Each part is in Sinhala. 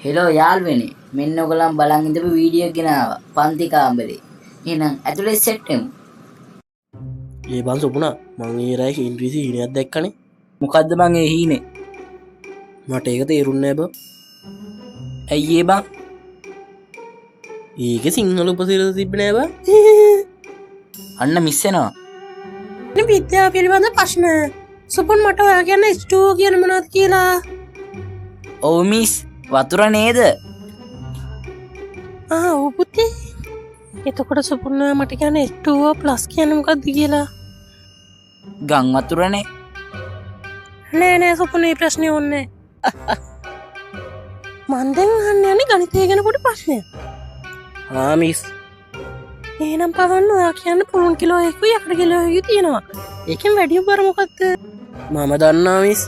හෙලෝ යාළුවනේ, මෙන්න ඔයගොල්ලන් බලන් ඉඳපු වීඩියෝ එක ගෙනාවා පන්ති කාමරේ. එහෙනම් ඇතුලේ සෙට් වෙමු. ඒ බං සුපුනා, මං ඒ රැය ඉංග්‍රීසි හීනයක් දැක්කනේ. මොකද්ද බං ඒ හීනේ? මට ඒක තේරුන්නේ නෑ බං. ඇයි ඒ බං? ඒකේ සිංහල උපසිරැසි තිබ්බේ නෑ බං. අන්න මිස් වෙනවා. විද්‍යාව පිළිබඳ ප්‍රශ්න. සුපුන්, මට ඔයා කියන්න H2O කියන මොනවද කියලා. ඔව් මිස්, වතුර නේද? ආ ඔව් පුතේ. එතකොට සුපුන්, ඔයා මට කියන්න H2O plus කියන්නේ මොකද්ද කියලා. ගං වතුරනේ. නෑ නෑ සුපුන්, මේ ප්‍රශ්නේ ඕනේ නෑ. මං දැන් අහන්න යන්නේ ගණිතය ගැන පොඩි ප්‍රශ්නයක්. ආ මිස්. එහෙනම් පවන්න, ඔයා කියන්න පුළුන් කිලෝ එකකුයි යකඩ කිලෝ එකකුයි තියෙනවා. ඒකෙන් වැඩිම බර මොකක්ද? මම දන්නවා මිස්.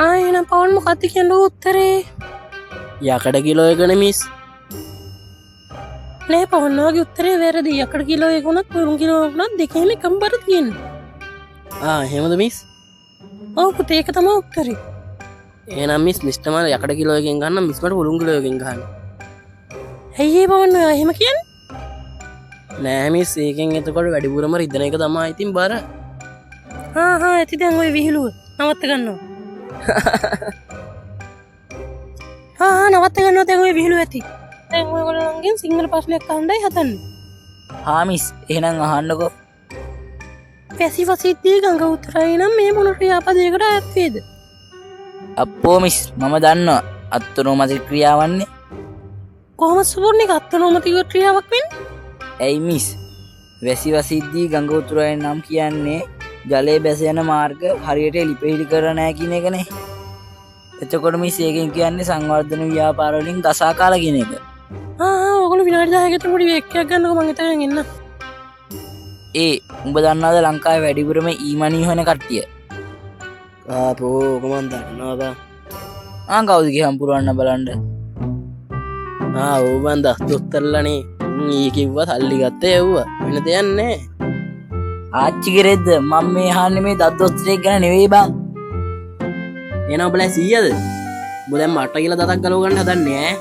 ආ එහෙනම් පවන්, මොකක්ද කියන්න උත්තරේ? යකඩ කිලෝ එකනේ මිස්. නෑ පවන්, ඔයාගේ උත්තරේ වැරදි. යකඩ කිලෝ එක වුණත් පුළුන් කිලෝ එක වුණත් දෙකේම එකම බර තියෙන්නේ. ආ එහෙමද මිස්? ඔව් පුතේ, ඒක තමයි උත්තරේ. එහෙනම් මිස්, මිස්ට මම යකඩ කිලෝ එකෙන් ගන්න, මිස් මට පුළුන් කිලෝ එකෙන් ගන්න. ඇයි ඒ පවන් ඔයා එහෙම කියන්නේ? නෑ මිස්, ඒකෙන් එතකොට වැඩිපුරම රිදෙන එක තමයි ඉතින් බර. හා හා ඇති දැන් ඔය විහිළුව. නවත්ත ගන්නවා. හා හා නවත්ත ගන්නවා දැන් ඔය විහිළුව ඇති. දැන් ඔයගොල්ලන්ගෙන් සිංහල ප්‍රශ්නයක් අහන්නයි හදන්නේ. හා මිස්, එහෙනම් අහන්නකෝ. වැසි වසිද්දී ගඟ උතුරයි නම් මේ මොන ක්‍රියාපදයකට අයත් වේද? අප්පෝ මිස්, මම දන්නවා, අත්නෝමතික ක්‍රියාවන්නේ. කොහොමද සුපුන් එක අත්නෝමතික ක්‍රියාවක් වෙන්නේ? ඇයි මිස්, වැසි වසිද්දී ගඟ උතුරයි නම් කියන්නේ ජලය බැස යන මාර්ග හරියට එලිපෙහෙලි කරලා නැහැ කියන එකනේ. එතකොට මිස්, ඒකෙන් කියන්නේ සංවර්ධන ව්‍යාපාර වලින් ගසා කාලා කියන එක. ආ ආ ඔයගොල්ලෝ විනාඩි 10ක විතර පොඩි බ්‍රේක් එකක් ගන්නකෝ, මං එතකන් එන්න. ඒ උඹ දන්නවද ලංකාවේ වැඩිපුරම ඊ මනි හොයන කට්ටිය? ආපෝ ඕක මං දන්නවා බං. ආ කවුද ගිහන් පුරවන්න බලන්න. ආ ඔව් බං, දස් දොස්තරලානේ. උන් ඊ කිව්වා සල්ලි ගත්ත යව්වා. වෙන දෙයක් නෑ. ආච්චි කෙරෙද්ද, මම මේ අහන්නේ මේ දත් දොස්තරයෙක් ගැන නෙවෙයි බං. එහෙනම් උඹලා 100ද? උඹ දැන් මට කියලා දතක් ගලව ගන්න හදන්නේ ඈ.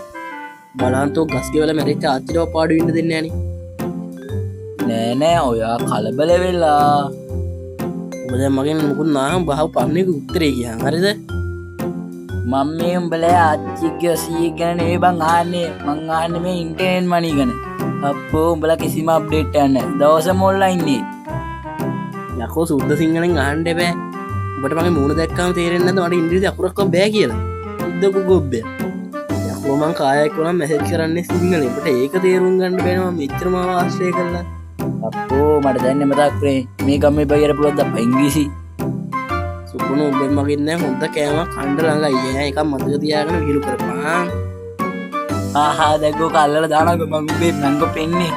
බලන් තෝ ගස් ගෙවල මැරිච්ච ආච්චිටව පාඩු වෙන්න දෙන්නේ නෑනේ. නෑ නෑ, ඔයා කලබල වෙලා. උඹ දැන් මගෙන් මොකුත් නාහම් බහව පන්නේක උත්තරේ කියන් හරිද? මම මේ උඹලා ආච්චිගේ සීයෙක් ගැන නෙවෙයි බං අහන්නේ. මං අහන්නේ මේ ඉන්ටර්නෙට් මනි ගැන. අප්පෝ උඹලා කිසිම අප්ඩේට් එකක් නෑ. දවසම ඔන්ලයින් නේ. යකෝ සුද්ධ සිංහලෙන් අහන්න එපා. උඹට මගේ මූණ දැක්කම තේරෙන්නේ නැද්ද මට ඉංග්‍රීසි අකුරක්වත් බෑ කියලා? සුද්ධ ගොබ්බය. යකෝ මං කායයක් වුණා මැසේජ් කරන්නේ සිංහලෙන්. උඹට ඒක තේරුම් ගන්න බැහැ මම මෙච්චර මාව ආශ්‍රය කළා. අප්පෝ මට දැන් මතක් වුණේ, මේ ගම්මේ බයියට පුළුවන් ද අප්පා ඉංග්‍රීසි? සුපුණු උඹෙන් මගෙන් දැන් හොඳ කෑමක් කන්න ළඟයි ඈ. එකක් මතක තියාගෙන විහිළු කරපන්. ආහා දැන් ඔක අල්ලලා දානකෝ මං උඹේ මංගෝ පෙන්නේ.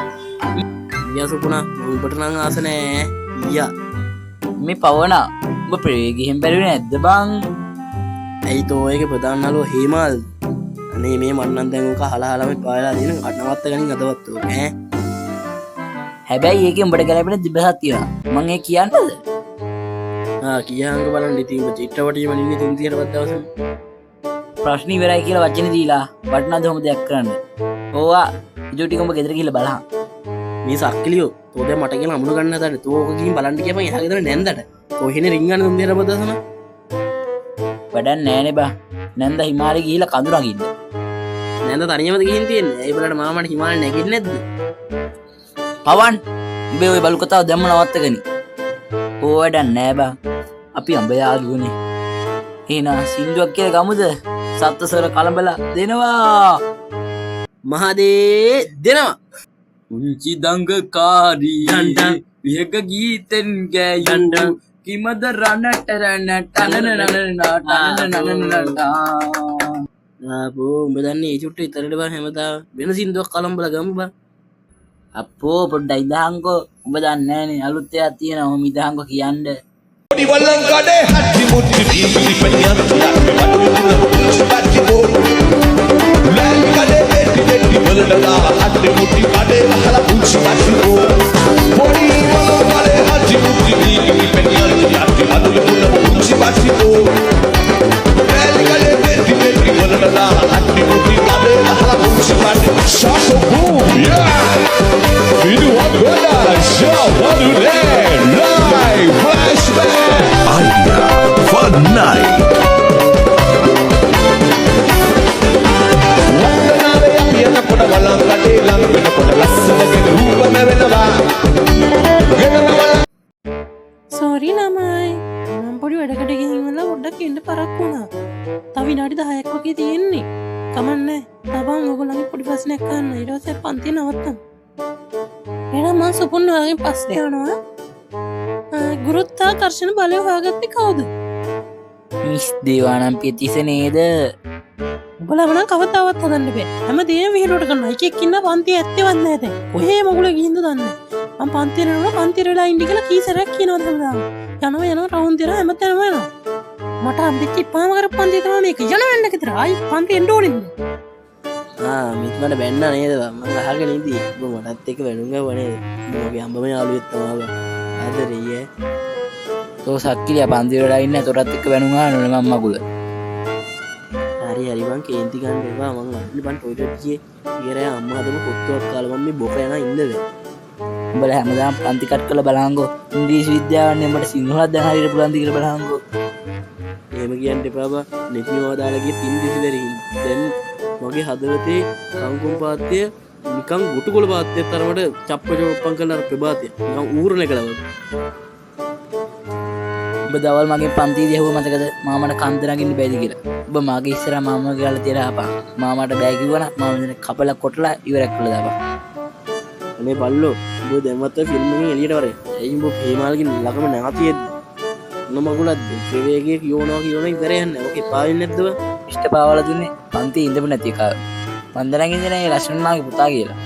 ඊයා සුපුණා, මං උඹට නම් ආස නෑ. ඊයා මේ පවනා, උඹ ප්‍රේ ගිහින් බැලුවේ නැද්ද බං? ඇයි තෝ ඒකේ ප්‍රධාන නළුව හේමාල්? අනේ මේ මං නම් දැන් ඕක අහලා අහලා මේ පායලා දෙන නවත්ත ගනින් අදවත් ඕක ඈ. හැබැයි ඒකේ උඹට ගැලපෙන දිබසක් තියෙනවා. මං ඒ කියන්නද? ආ කියහන්කෝ බලන්න. ඉතින් උඹ චිත්‍රපටියම ඉන්නේ 300ටවත් දවසම. ප්‍රශ්න ඉවරයි කියලා වචන දීලා වටිනාද ඔහොම දෙයක් කරන්න? ඕවා ඉතින් ටික උඹ ගෙදර ගිහලා බලහන්. මේ සක්කිලියෝ තෝ දැන් මට කියලා අමුණ ගන්න හදන්නේ. තෝ ඕක ගිහින් බලන්න කියපන් එහා ගෙදර නැන්දට. තෝ එහෙනේ රින්ගන්නේ 300ටවත් දවසම. වැඩක් නෑනේ බං. නැන්ද හිමාලේ ගිහිල්ලා කඳු නගින්න. නැන්ද තනියමද ගිහින් තියෙන්නේ? ඇයි බලන්න මාමට හිමාලේ නැගින්නේ නැද්ද? පවන්, උඹේ ඔය බලු කතාව දැම්ම නවත්තගනි. ඕ වැඩක් නෑ බං. අපි අඹ යාළුවනේ. එහෙනම් සින්දුවක් කියලා ගමුද? සත්වසර කලබලා දෙනවා. මහදේ දෙනවා. පුංචි දඟකාරී ඩන් ඩන්. විහග ගීතෙන් ඩන් ඩන්. ගෑයූ කිමද රණට රණ ටනන නනන ටනන නනන ආපෝ උඹ දන්නේ ඒ චුට්ට ඉතරට බං හැමදාම වෙන සින්දුවක් කලම්බලා ගමු බං. අප්පෝ පොඩ්ඩක් ඉදහංකෝ, උඹ දන්නේ නෑනේ අලුත් එකක් තියෙනවා. ඔහොම ඉදහංකෝ කියන්න. පොඩි වල්ලන් කඩේ හට්ටි මුට්ටි දීපි පෙනියන් යන්නේ මඩු පුල පුංචි බච්චි බෝ ලෑලි කඩේ පෙට්ටි පෙට්ටි වලට දාලා හට්ටි මුට්ටි කඩේ වහලා පුංචි බච්චි බෝ පොඩි වල්ලන් කඩේ හට්ටි මුට්ටි දීපි පෙනියන් යන්නේ මඩු පුල පුංචි බච්චි බෝ ලෑලි කඩේ පෙට්ටි පෙට්ටි වලට දාලා හට්ටි විනාඩි 10ක් වගේ තියෙන්නේ. කමන්නේ. තව මං ඔයගොල්ලන්ගේ පොඩි ප්‍රශ්නයක් අහන්න. ඊට පස්සේ පන්තිය නවත්තමු. එහෙනම් මං සුපුන් ඔයාගෙන් ප්‍රශ්නේ අහනවා. ගුරුත්වාකර්ෂණ බලය හොයාගත්තේ කවුද? මිස් දේවානම්පිය තිස්ස නේද? උඹලව නම් කවදාවත් හදන්න බෑ. හැමදේම විහිළුවට කරනවා. එකෙක් ඉන්නා පන්තියේ ඇත්තේවත් නෑ දැන්. කොහේ මගුල ගිහින්ද දන්නේ නෑ. මං පන්තියට එනකොට පන්තියට වෙලා ඉන්න කියලා කී සැරයක් කියනවද හැමදාම. යනවා යනවා රවුන්ඩ් තියනවා හැමතැනම යනවා. මට හම්බෙච්ච ඉපාම කරපු පන්තිය තමයි මේක. යනවා යන්න ගෙදර. ආයි පන්ති එන්න ඕනෙද නෑ. ආ මිස් මට බැන්නා නේද බං? මං අහගෙන ඉඳී. උඹ මටත් එක්ක වැනුම් ගැහුවා නේද? උඹ මගේ හම්බම යාළුවෙක් තමයි බං. ආදරෙයි ඈ. තෝ සක්කිලියා පන්තියට වෙලා ඉන්නේ තොරත් එක්ක වැනුම් අහන්න ඕනේ මං මගුල. හරි හරි බං කේන්ති ගන්න එපා. මං අල්ලි බං ටොයිලට් ගියේ. ඊයේ රෑ අම්මා හදපු කොත්තුවක් කාලා මං මේ බොක යනා ඉන්න බෑ. උඹලා හැමදාම පන්ති කට් කරලා බලහන්කෝ. ඉංග්‍රීසි විද්‍යාවන්නේ උඹට සිංහලක් දැන් හරියට පුළුවන්ද කියලා බලහන්කෝ. එහෙම කියන්න එපා බං. නෙත්මිව දාලා ගියේ ඉංග්‍රීසි බැරි හින්දා. දැන් මගේ හදවතේ කංකුම් පාත්‍ය නිකන් ගුටුකොළ පාත්‍යයක් තරමට චප්ප චොප්පම් කරන අර ප්‍රභාතය නිකන් ඌරණ එකලා වගේ. උඹ දවල් මගේ පන්තියේදී ඇහුවා මතකද මාමට කන්ද නගින්න බැයිද කියලා. උඹ මගේ ඉස්සරහා මාමා ගාලා තියලා ආපන්. මාමට බෑ කිව්වනම් මාම මෙතන කපලා කොටලා ඉවරයක් කරලා දාපන්. අනේ බල්ලෝ උඹ දැන්වත් ඔය ෆිල්ම් එකෙන් එළියට වරේ. ඇයි උඹ හේමාල්ගේ ළඟම නැතියෙද්ද? මොන මගුලක්ද? ප්‍රවේගය කියවනවා කියවන ඉවරයක් නෑ. ඔක එපා වෙන්නේ නැද්ද බං? ඉෂ්ට පාවලා දුන්නේ පන්තියේ ඉඳපු නැති එකා. මං දැනන් ඉඳියේ නෑ ඒ ලක්ෂ්මන් මාගේ පුතා කියලා.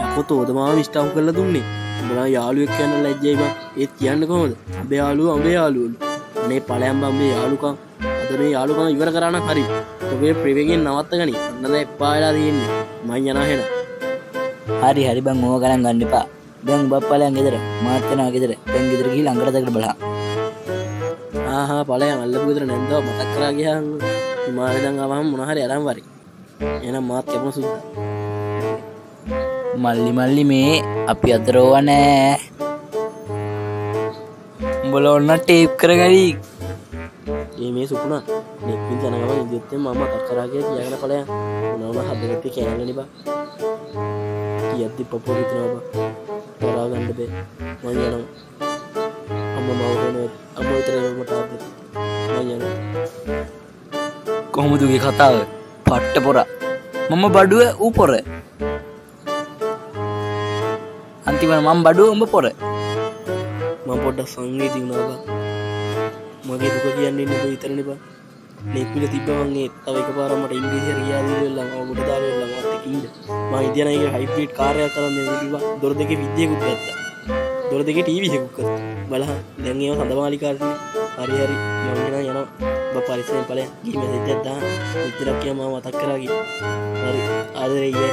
යකෝ තෝද මාව ඉෂ්ට අහු කරලා දුන්නේ. උඹලා යාළුවෙක් කියන්න ලැජ්ජයි බං. ඒත් කියන්න කොහොමද? අඹේ යාළුවෝ අඹේ යාළුවලු. අනේ ඵලයන් බං මේ යාළුකම්. අද මේ යාළුකම් ඉවර කරා නම් හරි. තෝගේ ප්‍රවේගයෙන් නවත්ත ගනි. අන්න දැන් එපා වෙලා තියෙන්නේ. මං යනවා එහෙනම්. හරි හරි බං ඕව ගණන් ගන්න එපා. දැන් උඹත් ඵලයන් ගෙදර. මාත් යනවා ගෙදර. දැන් ගෙදර ගිහිල්ලා අඟට දකට බලහන්. ආහා ඵලයන් අල්ලපු ගෙදර නැන්දව මතක් කරා ගියාම හිමාලය දැන් ආවහම මොන හරි අරන් වරි. එහෙනම් මාත් කැපුණ සුද්දා. මල්ලි මල්ලි මේ අපි අතර ඕවා නෑ. උඹලා ඔන්න ටේප් කරගනි. ඒ මේ සුපුණා නෙක්මින් යන ගමන් ඉඳියොත් මම මතක් කරා කියලා කියාගෙන ඵලයන්. මොනවා වුණා හදවතේ කෑල්ලනේ බං. කියද්දි පපුව හිතෙනවා බං. දරා ගන්න බෑ. මං යනවා. අම්මා මාව හොයනවා. අම්මා විතරයි මට ආදරේ. මං යනවා. කොහොමද උගේ කතාව? පට්ට පොර. මම බඩුව ඌ පොර. අන්තිමට මං බඩුව උඹ පොර. මං පොඩ්ඩක් සංවේදී වුණා බං. මගේ දුක කියන්නේ ඉන්නේ ඔබ විතරනේ බං. නෙක්මිල තිබ්බ මං ඒ තව එකපාරක් මට ඉංග්‍රීසි හරි කියා දීලා වෙලා මම ගොඩ දාලා වෙලා මාත් එක්ක ඉන්න. මං හිටියා නම් ඒක හයිබ්‍රිඩ් කාර් එකක් අරන් දෙන්න තිබ්බා. දොර දෙකේ විද්‍යකුත් ගත්තා. දොර දෙකේ ටීවී එකකුත් ගත්තා. බලහන් දැන් ඒව සඳමාලිකාටනේ. හරි හරි මං එහෙනම් යනවා. ඔබ පරිස්සමෙන් ඵලයන්. ගිහින් මැසේජ් එකක් දාන්න. මෙච්චරක් කියා මාව මතක් කරා ගිහින්. හරි ආදරේ ඊයේ.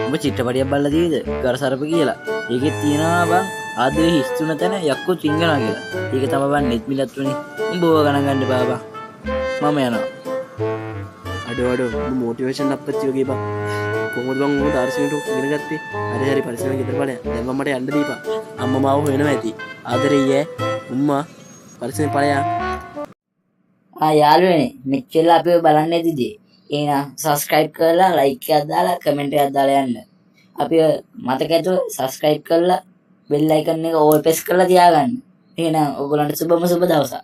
උඹ චිත්‍රපටියක් බලලා තියෙද? ගරසරප කියලා. ඒකෙත් තියෙනවා බං ආදරේ හිස් තුන තැන යක්කෝ චිංගනවා කියලා. ඒක තමයි බං නෙත්මිලත් උනේ. උඹ ඕව ගණන් ගන්න එපා බං. මම යනවා. අඩෝ අඩෝ උඹ මොටිවේෂන් අප්පච්චි වගේ බං. කොහොමද බං උඹ දාර්ශනිකට ඉගෙන ගත්තේ? හරි හරි පරිස්සමෙන් ගෙදර ඵලයන්. දැන් බං මට යන්න දීපන්. අම්මා මාව හොයනවා ඇති. ආදරේ ඊයේ. උම්මා පරිස්සමෙන් ඵලයන්. ආ යාළුවනේ මෙච්චර අපිව බලන්න ඇතිද? එහෙනම් සබ්ස්ක්‍රයිබ් කරලා ලයික් එකක් දාලා කමෙන්ට් එකක් දාලා යන්න. අපිව මතක ඇතුව සබ්ස්ක්‍රයිබ් කරලා බෙල් අයිකන් එක ඕල් ප්‍රෙස් කරලා තියාගන්න. එහෙනම් ඔයගොල්ලන්ට සුබම සුබ දවසක්.